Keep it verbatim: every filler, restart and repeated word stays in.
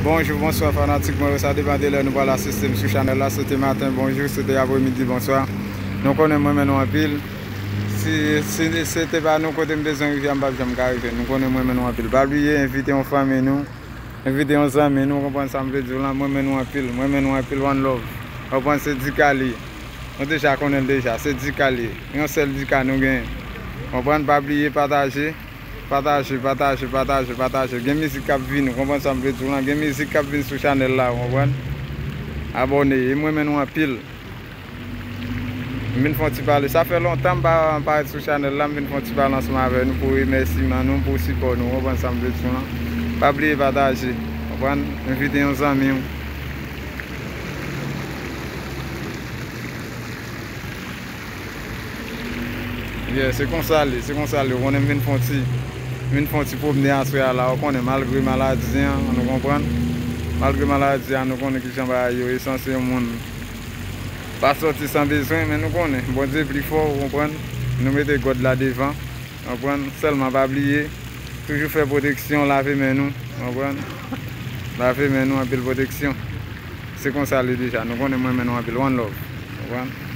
Bonjou, bonswa fanatik mwen yo, sa depann de lè nou pral asiste m sou chanèl la, se te maten, bonjou, se te apremidi, bonswa. Nou konnen m renmen nou anpil. Si, si se te pa nou kote m bezwen rive a, m p ap janm ka rive. Nou konnen m renmen nou anpil. Pa bliye envite yon fanmi nou, envite yon zanmi nou, w konprann sa m vle di w lan, m renmen nou anpil, m renmen nou anpil, one love. W konprann se Dika li ye. Nou deja konnen l deja, se Dika li ye. Yon sèl Dika nou genyen. W konprann, pa bliye pataje. Pataje, pataje, pataje, pataje. Gen mizik k ap vini, w konprann sa m vle di w lan? Gen mizik k ap vini sou chanèl la, w konprann? Abòne, e m renmen nou anpil. M vin fè yon ti pale. Sa fè lontan m pa parèt sou chanèl la, m vin fè yon ti pale ansanm avè nou pou remèsiman nou, pou sipò nou, w konprann sa m vle di w lan? Pa bliye pataje, w konprann? Envite yon zanmi w. Yeah, se konsa l ye, se konsa l ye. Ou konnen m vin fè yon ti, m vin fè yon ti pwomne aswè a la. Ou konnen, malgre maladi an, nou konprann. Malgre maladi an, nou konnen kijan bagay yo ye, sanse yon moun pa sòti san bezwen, men nou konnen, Bondye pli fò, ou konprann. Nou mete God la devan, ou konprann. Sèlman pa bliye, toujou fè pwoteksyon, lave men nou, ou konprann. Lave men nou, anpil pwoteksyon. Se konsa l ye deja. Nou konnen m renmen nou anpil. One love. Ou konprann?